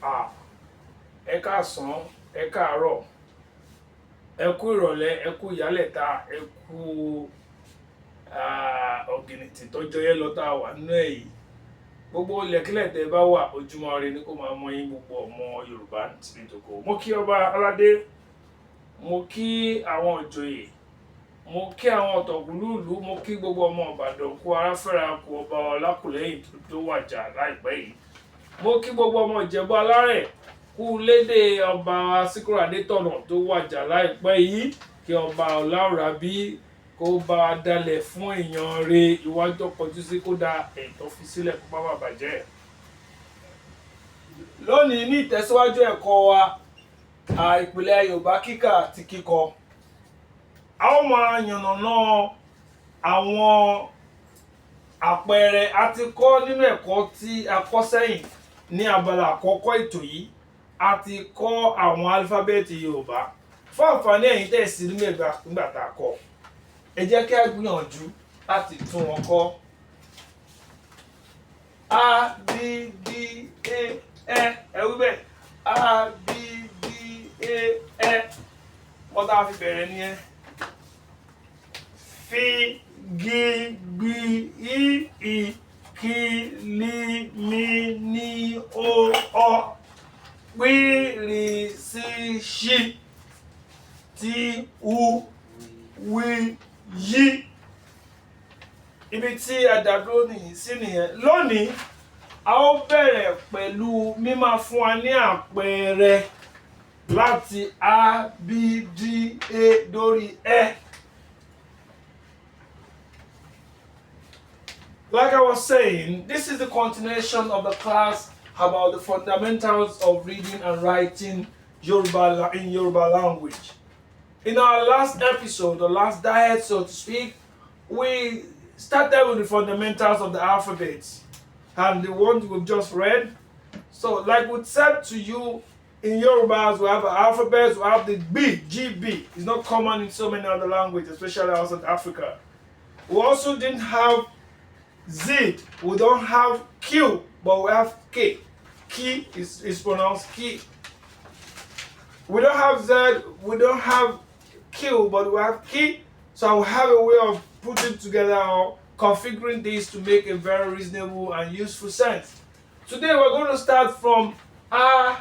À, ẹ káàsán, ẹ káàárọ̀, ẹ kú ìrọ̀lẹ́, ẹ kú ìyálẹ̀ta, ẹ kú ọ̀gìnìtì tó jọyẹ́ lọ tá a wà nínú ẹ̀ yìí. Gbogbo ilẹ̀kílẹ̀ tẹ́ bá wà, ojúmọ́ ire ni kó máa mọ́ yín, gbogbo ọmọ Yorùbá nílé toko. Mo kí ọba aládé, mo kí àwọn ìjòyè, mo kí àwọn ọ̀tọ̀kùlúùlú, mo kí gbogbo ọmọ Ìbàdàn, kú aráfẹ́ra kú ọba Ọlákùlẹ́hìn tó wàjà láìpẹ́ yìí. Mo kí gbogbo ọmọ Ìjẹ̀bú alárẹ̀, kú lédè ọba Síkírù Adétọ̀nà tó wàjà láìpẹ́ yìí, kí ọba Ọláòrábí kó bá wa dalẹ̀ fún èèyàn re, iwájú tó kọjú sí kó da, èyí tó fi sílẹ̀ kó má bàa bàjẹ́. Lónìí, ní ìtẹ̀síwájú ẹ̀kọ́ wa, ìpìlẹ̀ Yorùbá kíkà àti kíkọ, a ó máa yànnàná àwọn àpẹẹrẹ a ti kọ́ nínú ẹ̀kọ́ tí a kọ́ sẹ́yìn. Ní abala àkọ́kọ́ ètò yìí, a ti kọ́ àwọn álífábẹ́ẹ̀tì Yorùbá. Fún àǹfààní ẹ̀yin tẹ̀ sí nígbà tá a kọ́, ẹ jẹ́ kí a gbìyànjú láti tún wọn kọ́. A, B, D, A, Ẹ. Ẹ wí bẹ́ẹ̀: A, B, D, A, Ẹ. Wọ́n tá a fi bẹ̀rẹ̀ nìyẹn. F, G, B, I, I, K, L, M, N, O, Ọ, P, R, S, Ṣ, T, U, W, Y. Ibi tí a dá dúró nìyí sí nìyẹn. Lónìí, a ó bẹ̀rẹ̀ pẹ̀lú mímáa fún wa ní àpẹẹrẹ láti A, B, D, A dórí Ẹ. Like I was saying, this is the continuation of the class about the fundamentals of reading and writing Yoruba in Yoruba language. In our last episode, the last diet, so to speak, we started with the fundamentals of the alphabet and the ones we've just read. So, like we said to you, in Yoruba, we have alphabets, we have the B, G, B. It's not common in so many other languages, especially outside Africa. We also didn't have Z, we don't have Q, but we have K. K is pronounced K. We don't have Z, we don't have Q, but we have K. So I will have a way of putting together or configuring this to make a very reasonable and useful sense. Today we're going to start from A,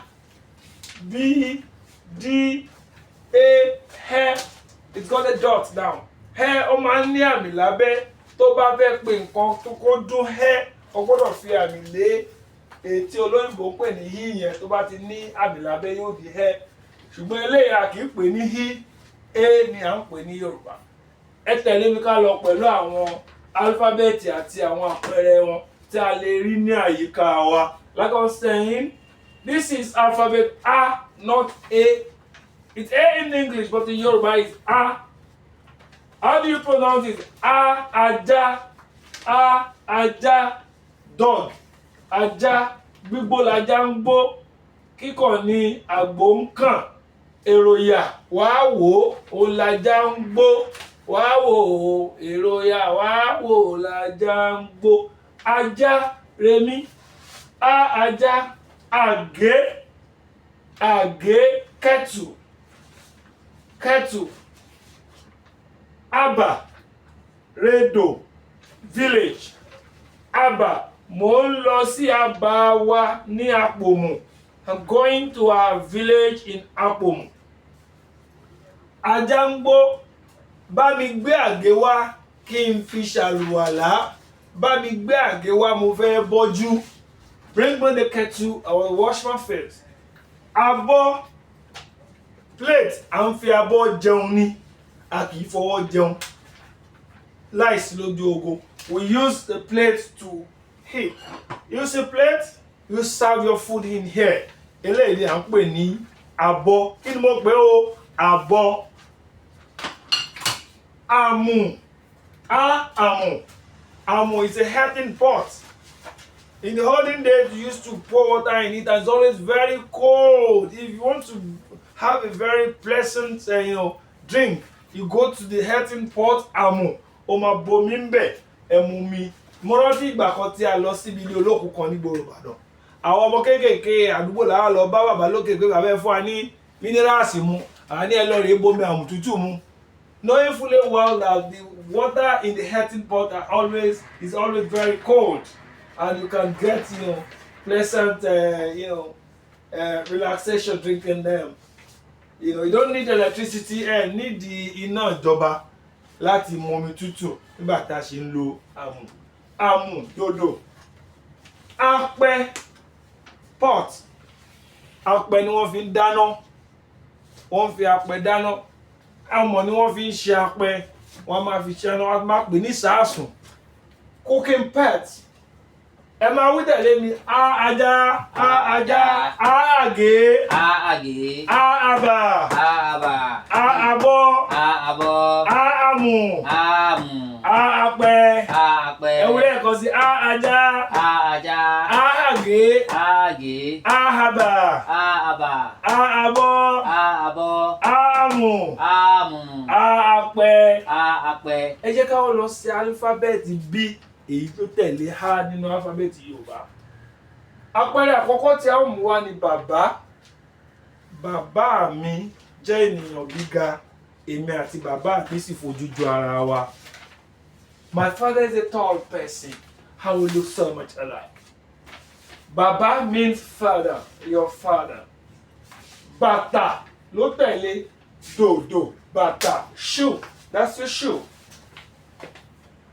B, D, A, H. It's got a dot down. H, ó máa ń ní àmì lábẹ́. Tó bá fẹ́ pe nǹkan tó kó dún hẹ́, o gbọ́dọ̀ fi àmì lé èyí tí olóyìnbó ń pè ní hí yẹn. Tó bá ti ní àmì lábẹ́, yóò di hẹ́, ṣùgbọ́n eléyìí a kì í pè ní hí, é ni à ń pè ní Yorùbá. Ẹ tẹ̀lé mi ká lọ pẹ̀lú àwọn álífábẹ́ẹ̀tì àti àwọn àpẹẹrẹ wọn tí a lè rí ní àyíká wa. Like I was saying, this is alphabet A, not A. It's A in English, but in Yoruba it's A. How do you pronounce it? A, ajá. A, ajá, dog, ajá. Gbígbó lajá ń gbó, kíkàn ní àgbò ń kàn. Èròyà wàá wò ó lajá ń gbó, wàá wò ó. Èròyà wàá wò ó lajá ń gbó. Ajá remi, a, ajá. Àgé, àgé, kettle, kettle. Àbà, rédò, village. Àbà, mò ń lọ sí àbà wa ní Àpòmù. I'm going to our village in Àpòmù. Ajá ń gbó. Bá mi gbé àgé wá kí n fi ṣàlùwàlá. Bá mi gbé àgé wá, mo fẹ́ bọ́jú. Bring me the kettle, I will wash my face. Abọ́, plate. À ń fi abọ́ jẹun ni, a kì í fọwọ́ jẹun láìsí lójú ogun. We use the plate to eat. Use the plate, you serve your food in here. Eléyìí ni à ń pè ní abọ́. Kí ni mo pè ó? Abọ́. Àmù, a, àmù. Àmù is a earthen pot. In the olden days, you used to pour water in it, and it's always very cold. If you want to have a very pleasant drink, you go to the earthen pot, àmù, o máa bomi ń bẹ̀, ẹ mu mi. Mo rántí ìgbà kan tí a lọ síbi ilé olókùú kan nígboro Ìbàdàn. Àwọn ọmọ kéékèèké àdúgbò làwọn lọ bá bàbá lókè pé, "Bàbá, ẹ fún wa ní minerals mu." Àwọn ní, "Ẹ lọ rèé bomi àmù tútù mu," knowing fully well that the water in the earthen pot are always is always very cold and you can get pleasant relaxation drinking them. You don't need electricity, ẹ need iná ìjọba láti mu omi tútù nígbà tá a ṣe ń lo àmù. Àmù dòdò, apẹ, pot. Apẹ ni wọ́n fi ń dáná, wọ́n fi apẹ dáná. Amọ̀ ni wọ́n fi ń ṣe apẹ, wọ́n máa fi ṣe ẹran, wọ́n máa pè ní sàásùn. Cooking pot. Ẹ máa wí tẹ̀lé mi: a ajá, a ajá, a àgé, A àgé, a àbà, a àbà, a àbọ̀, a àbọ̀, a àmù, àmù, a apẹ. A àpẹ. Ẹ wí lẹ́ẹ̀kan sí: a ajá, A ajá, a àgé, àgé, a àbà, a àbà, a àbọ̀, a àbọ̀, a àmù, àmù, a apẹ. A àpẹ. Ẹ jẹ́ ká wọ́n lọ sí álífábẹ́ẹ̀tì B, èyí tó tẹ̀lé A nínú álífábẹ́ẹ̀tì Yorùbá. Àpẹẹrẹ àkọ́kọ́ tí a ó mú wá ní bàbá. Bàbá mi jẹ́ ènìyàn gíga, èmi àti bàbá mi sì fojú jọ ara wa. My father is a tall person. How we look so much alike. Bàbá means father, your father. Bàtà ló tẹ̀lé dòdò, bàtà, shoe, that's your shoe.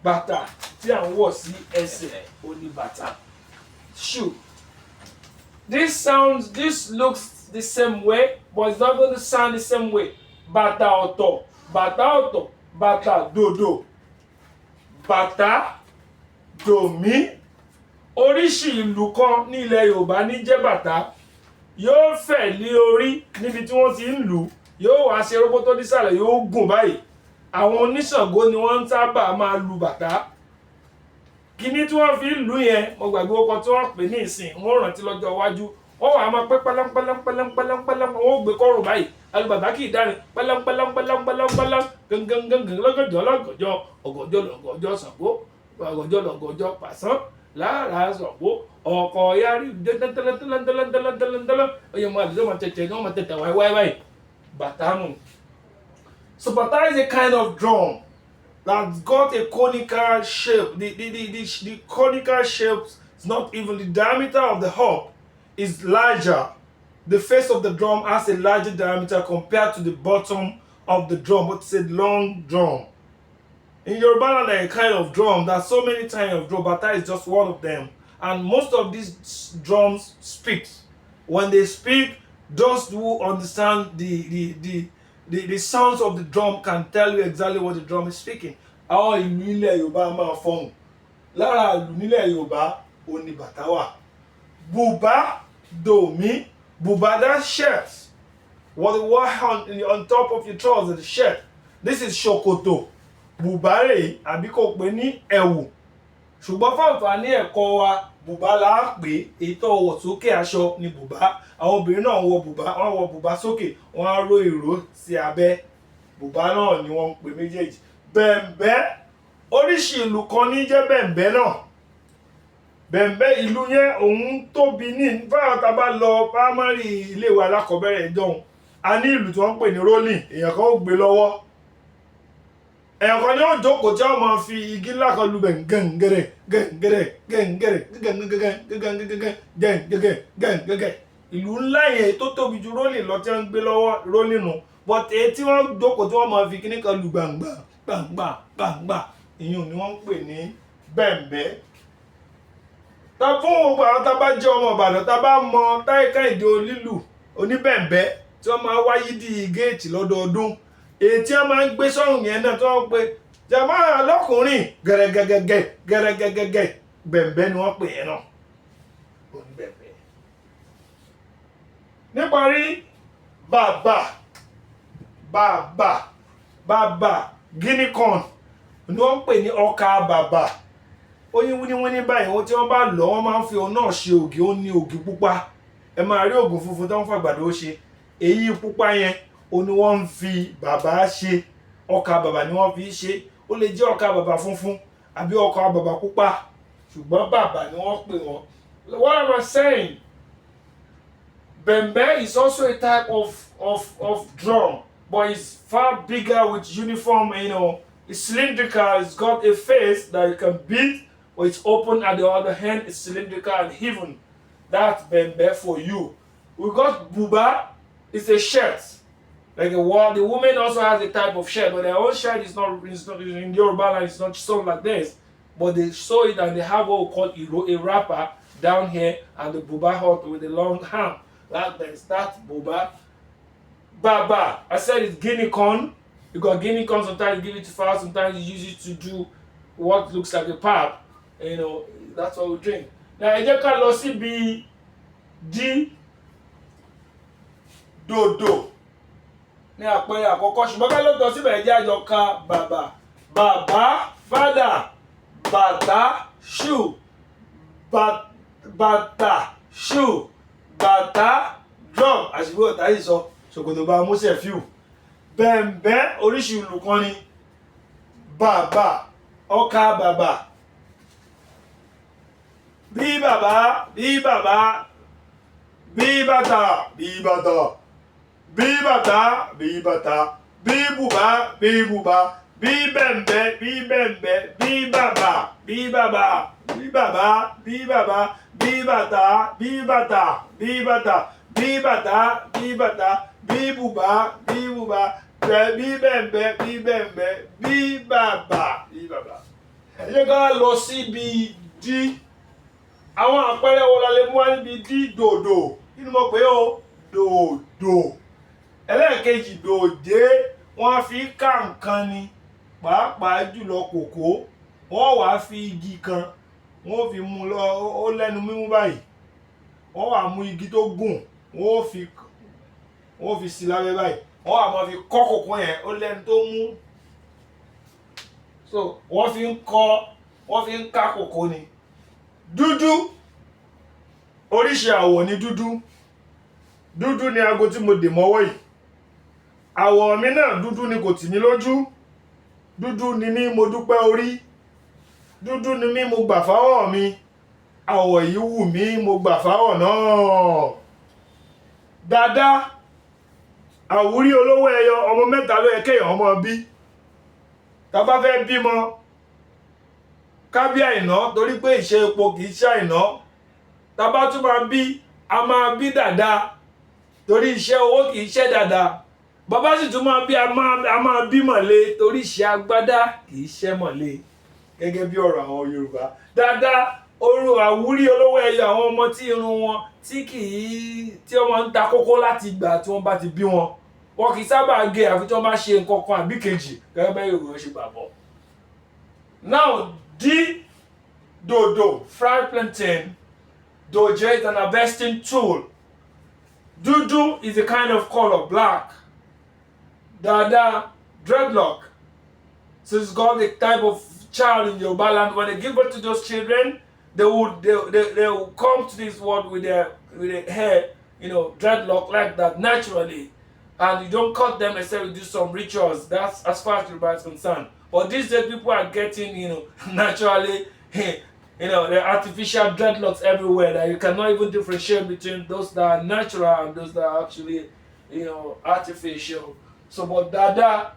Bàtà tí à ń wọ̀ sí ẹsẹ̀ ó ní bàtà, shoe. This sounds, this looks the same way, but it's not going to sound the same way. Bàtà ọ̀tọ̀, bàtà ọ̀tọ̀, bàtà dòdò, bàtà dòmí. Oríṣi ìlù kan ní ilẹ̀ Yorùbá ní jẹ́ bàtà. Yóò fẹ̀ ní orí níbi tí wọ́n ti ń lù ú, yóò wá ṣe róbótó nísàlẹ̀, yóò gùn báyìí. Àwọn oníṣàngó ni wọ́n ń sábà máa lu bàtà. Kíní tí wọ́n fi ń lù yẹn, mo gbàgbé ọkọ tí wọ́n pè ní ìsìn, wọ́n rántí lọ́jọ́ iwájú. Wọ́n wàá máa pẹ́ pálápálápálápálápálá, wọ́n ó gbé kọ́rùn báyìí. Alùbàtà kì í dárin pálápálápálápálá, gangangangan, lọ́gànjọ́ lọ́gànjọ́, ọ̀gànjọ́ lọ́gànjọ́ Ṣàngó, ọ̀gànjọ́ lọ́gànjọ́ pàṣán lára Ṣàngó, ọkọ̀ yarí dẹ́dẹ́dẹ́dẹ́dẹ́dẹ́dẹ́dẹ́dẹ́dẹ́. Ọyọ máa lè máa tẹ̀tẹ̀ náà, máa tẹ̀tẹ̀ wáyé wáyé báyìí. Bàtà nù. So bàtà is a kind of drum that's got a conical shape. The conical shape is not even, the diameter of the hub is larger. The face of the drum has a larger diameter compared to the bottom of the drum, but it's a long drum. In Yoruba land, there are a kind of drum. There's so many kinds of drum. Bata is just one of them. And most of these drums speak. When they speak, those who understand the sounds of the drum can tell you exactly what the drum is speaking. Àwọn ìlù ilẹ̀ Yorùbá máa fọhùn. Lára ìlù nílẹ̀ Yorùbá, òun ni bàtà wà. Bùbá dòmí, bùbá, that shirt. What you wear on top of your trousers, the shirt. This is ṣòkòtò. Bùbá rèé, àbí kò pè ní ẹ̀wù. Ṣùgbọ́n fún àǹfààní ẹ̀kọ́ wa, bùbá la á pè é. Èyí tó wọ̀ sókè aṣọ ni bùbá. Àwọn obìnrin náà wọ bùbá, wọ́n wọ bùbá sókè, wọ́n á ró ìró sí abẹ́. Bùbá náà ni wọ́n ń pè méjèèjì. Bẹ̀m̀bẹ́, oríṣi ìlù kan ní jẹ́ bẹ̀m̀bẹ́ náà. Bẹ̀m̀bẹ́, ìlù yẹn òun tóbi ní fáwọn tá a bá lọ primary, iléèwé alákọ̀ọ́bẹ̀rẹ̀ ìjọhun. A ní ìlù tí wọ́n ń pè ní rolling. Èèyàn kan ó gbé lọ́wọ́, èèyàn kan ní ó jókòó tí wọ́n máa fi igi ńlá kan lu bẹ̀, gẹ̀ǹgẹ̀rẹ̀ gẹ̀ǹgẹ̀rẹ̀ gẹ̀ǹgẹ̀rẹ̀ gẹ̀ǹgẹ̀rẹ̀ gẹ̀ǹgẹ̀rẹ̀ gẹ̀ǹgẹ̀rẹ̀ gẹ̀ǹgẹ̀rẹ̀. Ìlù ńlá yẹn tó tóbi ju rolling lọ tí wọ́n ń gbé lọ́wọ́, rolling nù, but èyí tí wọ́n jókòó tí wọ́n máa fi kíní kan lu gbàngbà gbàngbà gbàngbà, ìyún ni wọ́n ń pè ní bẹ̀m̀bẹ́. Ta fún gbogbo àwọn tá a bá jẹ́ ọmọ Ìbàdàn, tá a bá mọ Táyé Kẹ́hìndé onílù oníbẹ̀m̀bẹ́ tí wọ́n máa wáyé dí géètì lọ́dọọdún, èyí tí wọ́n máa ń gbé sọ́rùn yẹn náà tí wọ́n pe jàmá lọ́kùnrin gẹ̀rẹ́gẹ̀gẹ̀gẹ̀ gẹ̀rẹ́gẹ̀gẹ̀gẹ̀, bẹ̀m̀bẹ́ ni wọ́n pè yẹn náà, oníbẹ̀m̀bẹ́. Níparí, bàbà, bàbà, bàbà, guinea corn ni wọ́n ń pè ní ọkà bàbà. Ó ní wíníwíní báyìí. Ohun tí wọ́n bá lọ̀, wọ́n máa ń fi òun náà ṣe ògì. Ó ní ògì pupa. Ẹ máa rí ògùn funfun tó ń fàgbàdo ṣe. Èyí pupa yẹn, ó ní wọ́n ń fi bàbà ṣe. Ọkà bàbà ni wọ́n fi ṣe. Ó lè jẹ́ ọkà bàbà funfun àbí ọkà bàbà pupa, ṣùgbọ́n bàbà ni wọ́n pè wọ́n. What am I saying? Bembe is also a type of drum, but it's far bigger with uniform. It's cylindrical, it's got a face that you can beat, but it's open at the other hand, it's cylindrical and even. That's bembe for you. We got buba, it's a shirt. Like a wall. The woman also has a type of shirt, but their own shirt is not in Yoruba land, it's not sewn like this. But they sew it and they have what we call a wrapper down here and the buba hut with the long arm. Like this, that's buba. Baba, I said it's guinea corn. You got guinea corn, sometimes you give it to fowl, sometimes you use it to do what looks like a pap. That's what we drink. Now, ẹ jẹ́ ká lọ síbi D, dòdò ní àpẹẹrẹ àkọ́kọ́, ṣùgbọ́n ká ló lọ síbẹ̀, ẹ jẹ́ á jọ ka bàbà. Bàbá, father. Bàtà, shoe. Bàtà, shoe. Bàtà, drum. Àṣìwé ọ̀tá yìí sọ ṣòkòtò bá músẹ̀ fíù. Bẹ̀m̀bẹ́, oríṣi ìlù kan ni. Bàbà, ọkà bàbà. Bí bàbá, bí bàbá, bí bàtà, bí bàtà, bí bàtà, bí bàtà, bí bùbá, bí bùbá, bí bẹ̀m̀bẹ́, bí bẹ̀m̀bẹ́, bí bàbà, bí bàbà, bí bàbá, bí bàbá, bí bàtà, bí bàtà, bí bàtà, bí bàtà, bí bàtà, bí bùbá, bí bùbá, bí bẹ̀m̀bẹ́, bí bẹ̀m̀bẹ́, bí bàbà, bí bàbà. Ẹ jẹ́ ká lọ síbi D. Àwọn àpẹẹrẹ wo la lè mú wá níbi D? Dòdò. Kí ni mo pè é o? Dòdò. Ẹlẹ́ẹ̀kejì, dòjé. Wọ́n fi ká nǹkan ni, pàápàá jùlọ kòkó. Wọ́n wàá fi igi kan, wọ́n fi mú lọ, ó lẹ́nu mímú báyìí. Wọ́n wàá mú igi tó gùn, wọ́n fi sí lábẹ́ báyìí, wọ́n wàá máa fi kọ́ kòkó yẹn. Ó lẹ́nu tó mú, so wọ́n fi ń kọ́, wọ́n fi ń ká kòkó ni. Dúdú, oríṣi àwọ̀ ni dúdú. Dúdú ni aago tí mo dè mọ́wọ́ yìí. Àwọ̀ mi náà dúdú ni, kò tì mí lójú. Dúdú ni mí, mo dúpẹ́ orí. Dúdú ni mí, mo gbà fáwọ̀ mi. Àwọ̀ yìí wù mí, mo gbà fáwọ̀ náà. Dada, àwúrí olówó ẹyọ. Ọmọ mẹ́ta ló yẹ kéèyàn ọmọ bí. Tá bá fẹ́ bímọ, ká bí àìná, torí pé ìṣe epo kì í ṣe àìná. Tá bá tún máa bí, a máa bí dàda, torí iṣẹ́ owó kì í ṣe dàda. Bàbá sì tún máa bí, a máa bí mọ̀lé, torí iṣẹ́ agbádá kì í ṣe mọ̀lé, gẹ́gẹ́ bí ọ̀rọ̀ àwọn Yorùbá. Dàda orú àwúrí olówó ẹyọ, àwọn ọmọ tí irun wọn tí kì í tí wọ́n máa ń ta kókó láti ìgbà tí wọ́n bá ti bí wọn, wọn kì í sábà gé àfi tí wọ́n bá ṣe nǹkan kan àbí kejì, gẹ́gẹ́ bẹ́ẹ̀ Yorùbá ṣe gbàgbọ́. Now, D, dòdò, fried plantain. Dòjé is an harvesting tool. Dúdú is a kind of color, black. Dada, dreadlock. So it's got the type of child in Yoruba land. When they give birth to those children, they will come to this world with their hair, dreadlock like that naturally. And you don't cut them except you do some rituals. That's as far as Yoruba is concerned. But these days people are getting, naturally, the artificial dreadlocks everywhere that you cannot even differentiate between those that are natural and those that are actually, artificial. So, but dada,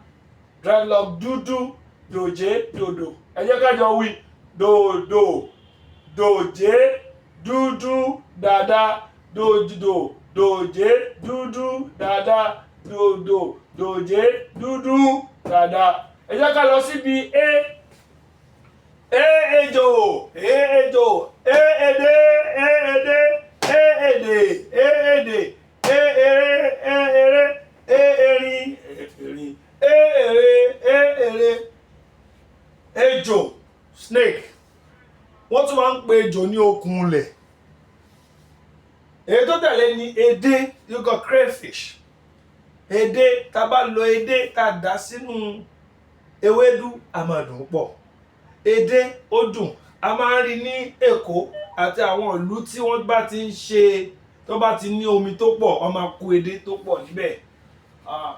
dreadlock, dúdú, dòjé, dòdò. Ẹ jẹ́ ká jọ wí: dòdò, dòjé, dúdú, dada, dòdò, dòjé, dúdú, dada, dòdò, dòjé, dúdú, dada. Ẹ jẹ́ ká lọ síbi A. E, ejò. E, ejò. E, èdè. E, èdè. E, èdè. E, èdè. E, eré. E, eré. E, erin. Erin. E, èrè. E, èrè. Ejò, snake. Wọ́n tún máa ń pe ejò ní okùn ilẹ̀. Èyí tó tẹ̀lé ni edé. You got crayfish, edé. Tá a bá lo edé, tá a dà sínú ewédú, a máa dùn pọ̀. Edé ó dùn. A máa ń rí ní Èkó àti àwọn ìlú tí wọ́n bá ti ń ṣe, tó bá ti ní omi tó pọ̀, wọ́n máa kó edé tó pọ̀ níbẹ̀. Ah,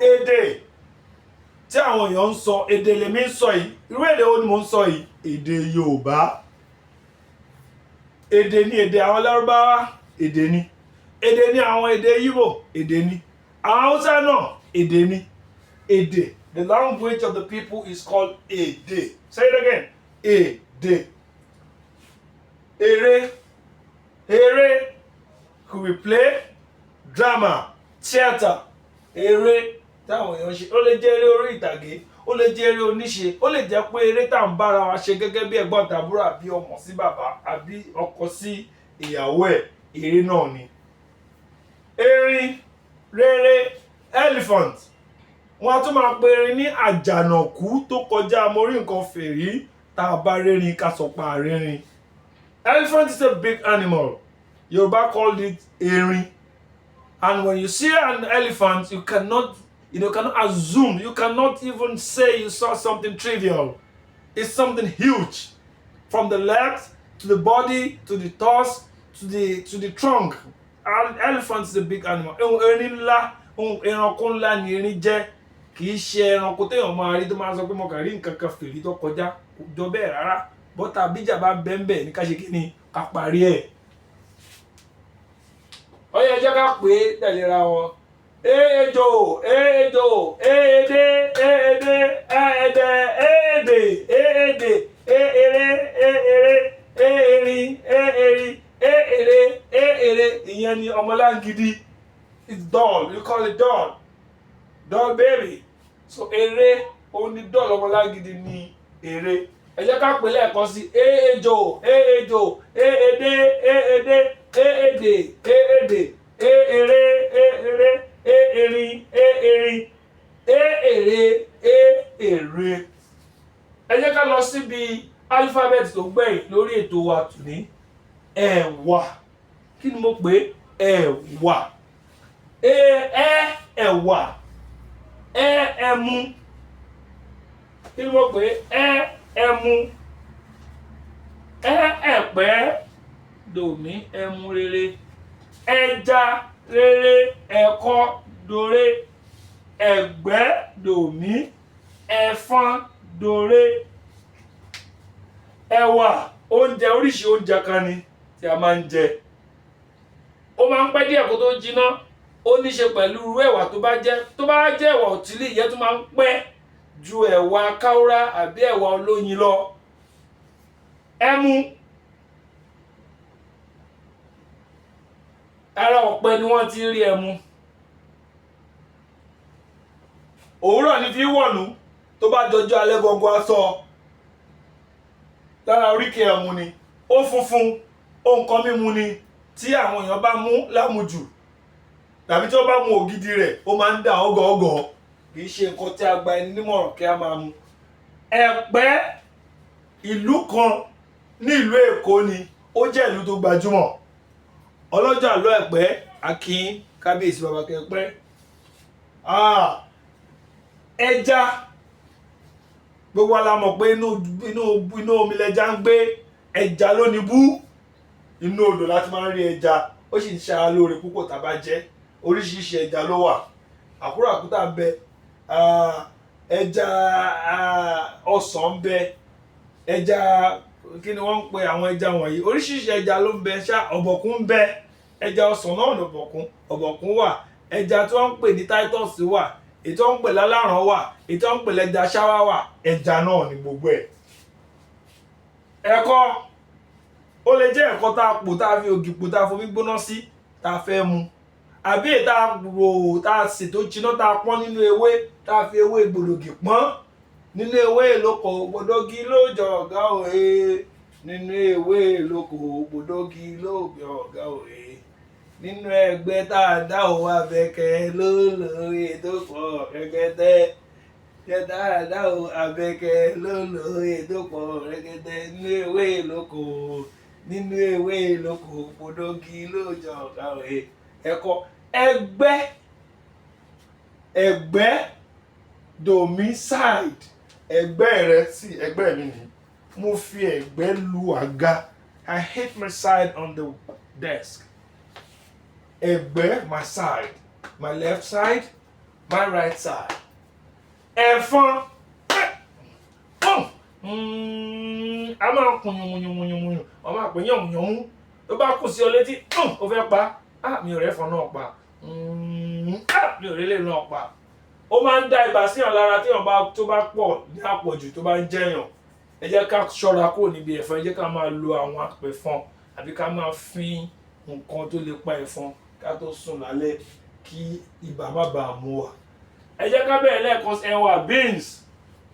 èdè tí àwọn èèyàn ń sọ, èdè lèmi ń sọ yìí. Irú èdè wo ni mò ń sọ yìí? Èdè Yorùbá. Èdè ni èdè àwọn Lárúbáwá, èdè ni. Èdè ni àwọn èdè Yíbò, èdè ni. Àwọn Haúsá náà, èdè ni. Èdè. The language of the people is called èdè. Say it again. Èdè. Eré. Eré. Could we play? Drama. Theatre. Eré táwọn èèyàn ṣe. Ó lè jẹ́ eré orí ìtàgé, ó lè jẹ́ eré oníṣe, ó lè jẹ́ pé eré tá à ń bára wa ṣe gẹ́gẹ́ bí ẹ̀gbọ́n tàbúrò àbí ọmọ sí bàbá àbí ọkọ sí ìyàwó ẹ̀, eré náà ni. Erin rere, elephant. Wọ́n á tún máa pe erin ní àjànàkú tó kọjá mo rí nǹkan fìrí. Tá a bá rérin, ká sọ pa rérin. Elephant is a big animal. Yoruba called it erin. And when you see an elephant, you cannot assume, you cannot even say you saw something trivial. It's something huge. From the legs to the body to the torso to the trunk. An elephant is a big animal. Erin ńlá, ẹranko ńlá ni erin jẹ́. Kì í ṣe ẹranko téèyàn máa rí tó máa sọ pé mo kàn rí nǹkan kan fìrí tó kọjá. Kò jọ bẹ́ẹ̀ rárá. Bọ́tà bíjà bá bẹ́ẹ̀ ní ká ṣe kí ni, ká parí ẹ̀. Ó yá, jẹ́ ká pè é tẹ̀léra wọn. Ejò, ejò, èdè, èdè, ẹ̀ẹ́dẹ̀, èdè, èdè, èrè, èrè, erin, erin, èrè, èrè. Ìyẹn ni ọmọlángidi. It's doll. You call it doll. Doll baby. So eré, òun ni doll, ọmọlángidi ni eré. Ẹ jẹ́ ká pè lẹ́ẹ̀kan sí. Ejò, ejò, èdè, èdè, èdè, èdè, èrè, èrè, erin, erin, èrè, èrè. Ẹ jẹ́ ká lọ síbi alifábẹ́ẹ̀tì tó gbẹ̀yìn lórí ètò wa tòní. Ẹ̀wà. Kí ni mo pè é? Ẹ̀wà. Ẹ, ẹ̀wà. Ẹ, ẹmu. Kí ni mo pè é? Ẹ, ẹmu. Ẹ, ẹ̀pẹ́ dòmí, ẹmu rere. Ẹja rere, ẹ̀kọ dòre. Ẹ̀gbẹ́ dòmí, ẹ̀fọn dòre. Ẹ̀wà, oúnjẹ, oríṣi oúnjẹ kan ni tí a máa ń jẹ. Ó máa ń pẹ́ díẹ̀ kó tó jiná. Ó ní ṣe pẹ̀lú irú ẹ̀wà tó bá jẹ́. Tó bá jẹ́ ẹ̀wà òtílì, ìyẹn tún máa ń pẹ́ ju ẹ̀wà káúrá àbí ẹ̀wà olóyin lọ. Ẹmu, ara ọ̀pẹ ni wọ́n ti ń rí ẹmu. Òwúrọ̀ ní fi wọ̀nú, tó bá dọjọ́ alẹ́ gangan aṣọ lára oríkèé ẹmu ni. Ó funfun, ó nǹkan mímu ni tí àwọn èèyàn bá mú lámujù tàbí tí wọ́n bá mu ògidì rẹ̀, ó máa ń dà ọgọ̀ọgọ̀. Kì í ṣe nǹkan tí a gba ẹni nímọ̀ràn kí a máa mu. Ẹ̀pẹ́, ìlú kan ní ìlú Èkó ni ó jẹ́ ìlú tó gbajúmọ̀. Ọlọ́jà lọ Ẹ̀pẹ́, Akin kábíyèsí bàbá kẹpẹ́. Ẹja, gbogbo wa la mọ̀ pé inú omi lẹja ń gbé. Ẹja ló ní bú. Inú odò láti máa ń rí ẹja. Ó sì ń ṣara lóore púpọ̀ tá a bá jẹ. Oríṣiríṣi ẹja ló wà. Àkúràkútà ń bẹ, ẹja ọsàn ń bẹ, ẹja, kí ni wọ́n ń pe àwọn ẹja wọ̀nyí? Oríṣiríṣi ẹja ló ń bẹ ṣá. Ọ̀bọ̀kún ń bẹ. Ẹja ọsàn náà ní ọ̀bọ̀kún. Ọ̀bọ̀kún wà. Ẹja tí wọ́n ń pè ní Titus wà, èyí tí wọ́n ń pè láláràn wà, èyí tí wọ́n ń pè lẹ́ja ṣáwá wà. Ẹja náà ní gbogbo ẹ̀. Ẹ̀kọ, ó lè jẹ́ ẹ̀kọ tá a pò, tá a fi ògì pò, tá a fomi gbóná sí, tá a fẹ́ mu, àbí èyí tá a rò, tá a sè tó jiná, tá a pọ́n nínú ewé, tá a fi ewé gbòdògì pọ́n nínú ewé ìlókò gbòdògì lójọ ọ̀gá òye. Nínú ewé ìlókò gbòdògì lójọ ọ̀gá òye. Nínú ẹgbẹ́ tá a dá òun, Abẹ́kẹ́ ló lóye tó pọ̀ rẹ́gẹ́dẹ́. Ẹgbẹ́ tá a dá òun, Abẹ́kẹ́ ló lóye tó pọ̀ rẹ́gẹ́dẹ́. Nínú ewé ìlókò, nínú ewé ìlókò gbòdògì lójọ ọ̀gá òye. Ẹ̀kọ́, ẹgbẹ́, ẹgbẹ́ dòmí, side, ẹgbẹ́ rẹ sí ẹgbẹ́ mi ni. Mo fi ẹ̀gbẹ́ lu àga. I hit my side on the desk. Ẹ̀gbẹ́, my side, my left side, my right side. Ẹ̀fọn, a máa kun yùnmùyùnmùyùnmùyùn, wọ́n máa pè yànmùyànmú. Tó bá kù sí ọ létí, ó fẹ́ pa á. Mi ò rẹ́fọn náà pa. Ah, mi ò rélé náà pa. Ó máa ń dá ibà síyàn lára téèyàn bá tó bá pọ̀ ní àpọ̀jù tó bá ń jẹyàn. Ẹ jẹ́ ká ṣọ́ra kúrò níbi ẹ̀fọn. Ẹ jẹ́ ká máa lo àwọn apẹ̀fọn àbí ká máa fín nǹkan tó lè pa ẹ̀fọn ká tó sùn lálẹ́ kí ibà má bàa mú wa. Ẹ jẹ́ ká bẹ̀rẹ̀ lẹ́ẹ̀kan sí: ẹ̀wà, beans;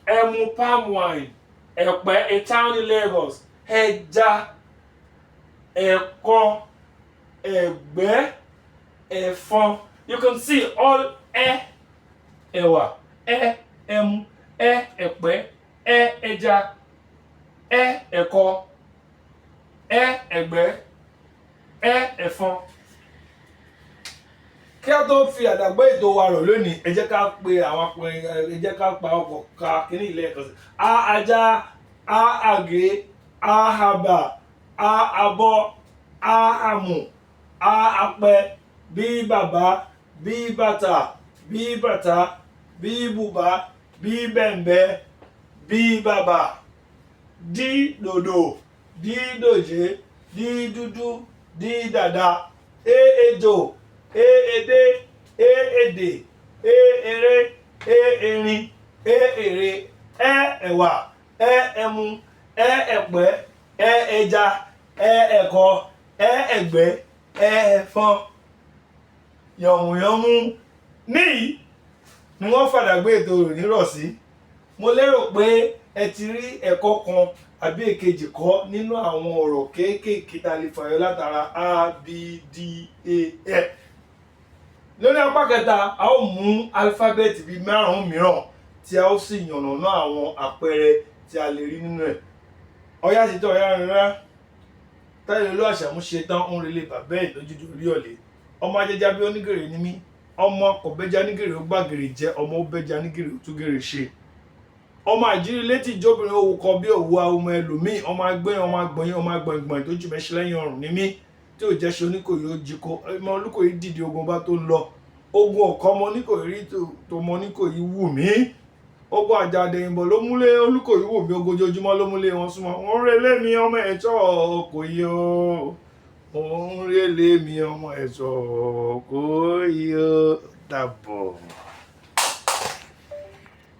ẹmu, palm wine; Ẹ̀pẹ́, a town in Lagos; ẹja, ẹ̀kọ, ẹ̀gbẹ́, ẹ̀fọn. You can see all ẹ: ẹ̀wà, ẹ ẹmu, ẹ ẹ̀pẹ́, ẹ ẹja, ẹ ẹ̀kọ, ẹ ẹ̀gbẹ́, ẹ ẹ̀fọn. Kí a tó fi àdàgbé ètò wa rọ̀ lónìí, ẹ jẹ́ ká pe àwọn akọrin, ẹ jẹ́ ká pa ọkọ̀ ká kíní ilé ẹ̀kan sí. A ajá, a àgé, a àbà, a àbọ̀, a àmù, a apẹ, b bàbá, b bàtà, b bàtà, b bùbá, b bẹ̀m̀bẹ̀, b bàbà, d dòdò, d dòjé, d dúdú, d dàda, e ejò, e edé, e èdè, e eré, e erin, e èrè, ẹ ẹ̀wà, ẹ ẹmu, ẹ ẹ̀pẹ́, ẹ ẹja, ẹ ẹ̀kọ, ẹ ẹ̀gbẹ́, ẹ ẹ̀fọn. Yànmùyánmú níyì ni wọ́n fàdàgbé ètò òní rọ̀ sí. Mo lérò pé ẹ ti rí ẹ̀kọ́ kan àbí èkejì kọ́ nínú àwọn ọ̀rọ̀ kéékèèké tá a lè fàyọ látara a, b, d, a, f. Lórí apá kẹta, a ó mú álífábẹ́ẹ̀tì bíi márùn-ún mìíràn tí a ó sì yànnàná àwọn àpẹẹrẹ tí a lè rí nínú ẹ̀. Ọ̀yá ti tọ́ ọ̀yá rírá táyé olú àṣàmú ṣe tán, ń relé bàbá ẹ̀ lójúdú orí ọ̀lẹ́. Ọmọ ajẹjá bí onígèrè ní mí, ọmọ kò bẹ́jà nígèrè ó gbàgèrè jẹ́, ọmọ ó bẹ́jà nígèrè ó tún gèrè ṣe. Ọmọ àjírí létí ìjóbìnrin òwò kọ bí òwú ọmọ ẹlòmíì, ọmọ agbẹ́yìn, ọmọ agbọ̀nyìn, ọmọ agbọ̀ngbọ̀n tó jù mẹ́ṣẹ́ lẹ́yìn ọrùn ní mí tí ò jẹ́ ṣe Oníkòyí ó jíkó ọmọ Olúkòyí dìde ogun bá tó ń lọ ogun ọ̀kọ́ ọmọ Oníkòyí rí tó ọmọ Oníkòyí wù mí, ogun àjàdé ìbò ló múlé Olúkòyí wù mí, ogun ojoojúmọ́ ló múlé wọn súnmọ́. Wọ́n relé mi ọmọ ẹ̀ṣọ́ kò yí o, wọ́n relé mi ọmọ ẹ̀ṣọ́ kò yí o, dàbọ̀.